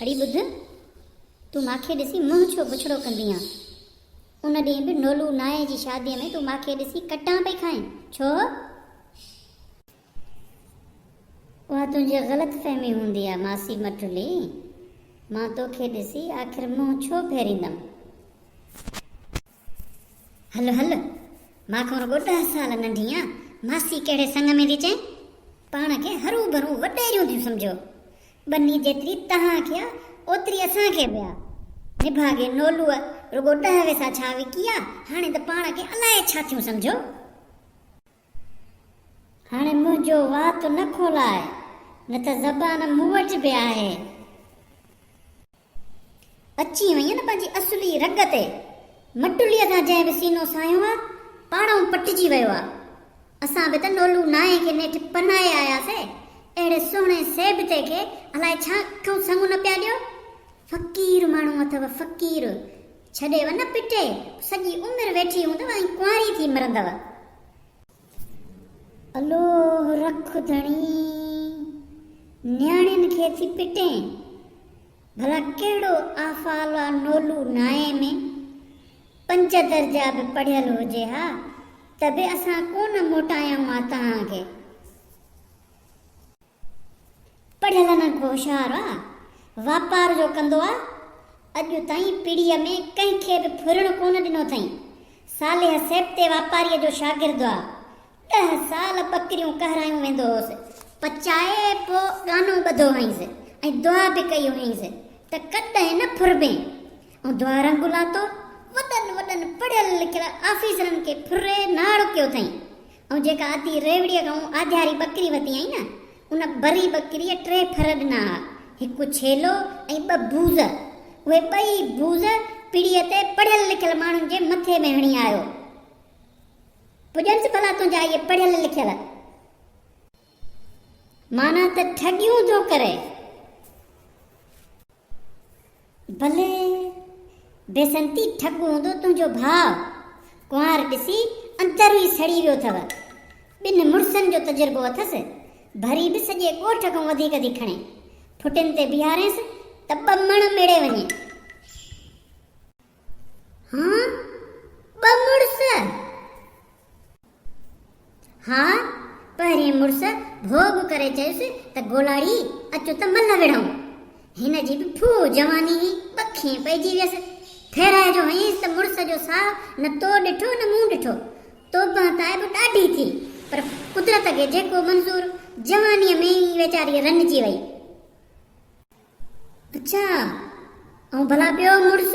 اڙي ٻڌ، تون ماکي ڏسي منهن ڇو بڇڙو ڪندي آن؟ ان ڏينهن به نولو نائي جي شاديء ۾ تون ماکي ڏسي ڪٽان پئي کائين، ڇو؟ اها تنهنجي غلط فهمي هوندي آ ماسي مٽلي، مان توکي ڏسي آخر منهن ڇو ڦيريندم؟ هل هل، مان کان رڳو ڏهه سال ننڍي آن، ماسي ڪهڙي سڱ ۾ ٿي چئين؟ پاڻ کي هروڀرو وڏيريون ٿيون سمجهو. ٻني جيتري توهان کي آ، اوتري اسان کي به آ. نڀاڳي نولوء رڳو ڏهه ويسا ڇا وڪي آ، هاڻي ته پاڻ کي الائي ڇا ٿيون سمجهو. هاڻي منهنجو وات نه کولاء، نه ته زبان مون وٽ به آهي. اچي وئين نه پنهنجي اصلي رڳ تي. مٽليء سان جنهن به سينو ساهيو آ، پاڻئون پٽجي ويو آ. اسان به ته نولو نائين کي نيٺ پرڻائي آياسي. اهڙي سهڻي سيبتي کي الائي ڇا کئون سڱ نه پيا ڏيو. فقير ماڻهو اٿو فقير. ڇڏيو نه پٽي، سڄي عمر ويٺي هوندؤ ۽ ڪنواري ٿي مرندؤ. الوه رک ڌڻي، نياڻين کي ٿي پٽين. ڀلا ڪهڙو آفال آ نولو نائين ۾؟ پنج درجا به پڙهيل هجي ها ته به اسان ڪونه موٽايائون ها توهان کي. پڙهيل نه ڪو هوشيار آ، واپار جو ڪندو آ، اڄ تائين پيڙهيء ۾ ڪنهن کي به ڦرڻ ڪونه ڏنو اٿئين. صالح سيبتي واپاريء جو شاگرد آ. ڏهه سال ٻڪريون ڪهرايون ويندو هوس. پچائي پوء ڳانو ٻڌو هئائينس ۽ دعا به ڪئي هئائينس ته ڪڏهن نه ڦربين. ۽ دعا رنگ لاتو. وڏن وڏن پڙهيل لکيل آفيسرن کي ڦري ناڙ ڪيو اٿائين. ۽ جيڪا ادي ريوڙيء کان آڌياري ٻڪري وتي آئي نه، ان بري ٻڪريء ٽي ڦر ڏنا ها، هڪ ڇيلو ۽ ٻه بوز. اهي ٻئي بوز پڙيء تي پڙهيل لکيل ماڻهن جي مٿي ۾ هڻي آيو. پڄنس ڀلا تنهنجا اهي پڙهيل لکيل. معنيٰ ته ٺڳيون ٿو ڪري. ڀلي بيسنتي ٺڳ هوندو تنهنجو ڀاء. ڪنوار ڏسي اندر ئي سڙي ويو اٿو. ٻن مڙسن جو تجربو اٿس. ڀري به سڄي ڳوٺ کان وڌيڪ ٿي کڻي. ڦٽين تي بيهارينس ته ٻه مڻ ميڙي وڃي. ها ٻه مڙس؟ ها، پهرين مڙس ڀوڳ ڪري چيس ته گولاڙي اچ ته ملهه وڙهون. هن جي به ڦوهه جواني هئي، ٻکين پئجي ويس. ڦيرائي جو هنيس ته مڙس جو ساهه نه تو ڏٺو نه مون ڏٺو. توبهه تائب ڏاڍي ٿي، پر قدرت کي جيڪو منظور، جوانيء ۾ ئي ويچاري رنجي وئي. اڇا، ۽ ڀلا ٻيو مڙس؟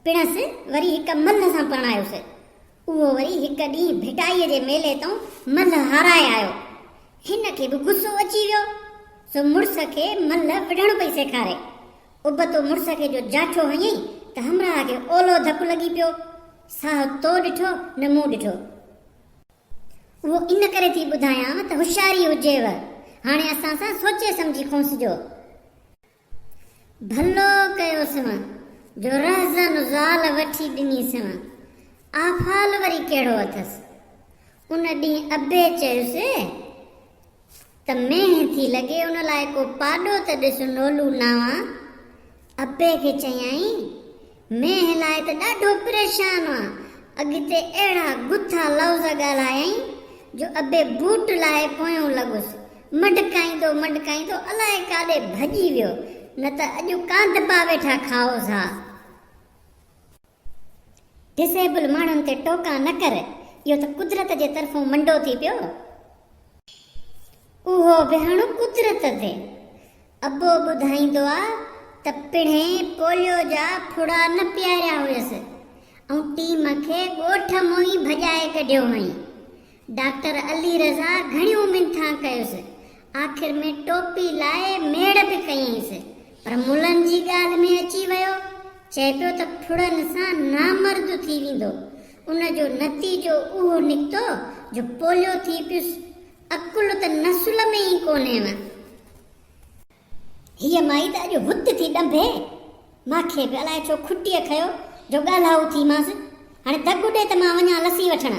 پڻس وري هڪ ملهه سان پرڻايوس. اهو وري هڪ ڏينهن ڀٽائيء جي ميلي تان ملهه هارائي آيو. هن کي به غصو اچي ويو، سو مڙس کي ملهه وڙهڻ پئي سيکاري. ابتو مڙس کي جو جاٺو هنيائين ته همراهه کي اولو ڌڪ لڳي پيو. ساهه تو ڏٺو نه مون ڏٺو. اهو ان ڪري ٿي ٻڌايانء ته هوشياري هجيو. هاڻي اسان سان سوچي سمجهي کونسجو. ڀلو ڪيوسون جو رهزن زال وٺي ڏنيسون. آفال وري ڪهڙو اٿس. ان ڏينهن ابي چيس ته مينهن ٿي لڳي ان لاء ڪو پاڏو ته ڏس نولو ناوان. ابي کي چيائين مينهن لاء ته ڏاڍو پريشان آن. اڳتي اهڙا گٿا لفظ ڳالهايائين جو ابي بوٽ لاهي پويون لڳس. مڊڪائيندو مڊڪائيندو الائي ڪاڏي ڀڄي ويو، نه ته اڄ ڪانڌپا ويٺا کائوس ها. ڊسيبل ماڻهن تي ٽوڪا نه ڪر، اهو ته قدرت جي طرفون منڊو ٿي پيو. اهو به هڻ قدرت تي. ابو ٻڌائيندو آ ته پڻهين پوليو جا ڦڙا نه پياريا هيس ۽ ٽيم کي ڳوٺ مون ئي ڀڄائي ڪڍيو هئائين. ڊاڪٽر علي رضا گهڻيون منٿان ڪيس. آخر ۾ ٽوپي لاهي ميڙ به ڪيائينس، پر ملن جي ڳالهه ۾ اچي ويو. چئي پيو ته ڦڙن سان نامرد ٿي ويندو. ان جو نتيجو اهو نڪتو جو پوليو ٿي پيس. عقل ته نسل ۾ ئي ڪونهيم. هيء مائي ته اڄ هت ٿي ڏنڀي. ماکي به الائي ڇو کٽيء کنيو جو ڳالهائو ٿي مانس. هاڻي دڳ ڏي ته مان وڃان لسي وٺڻ.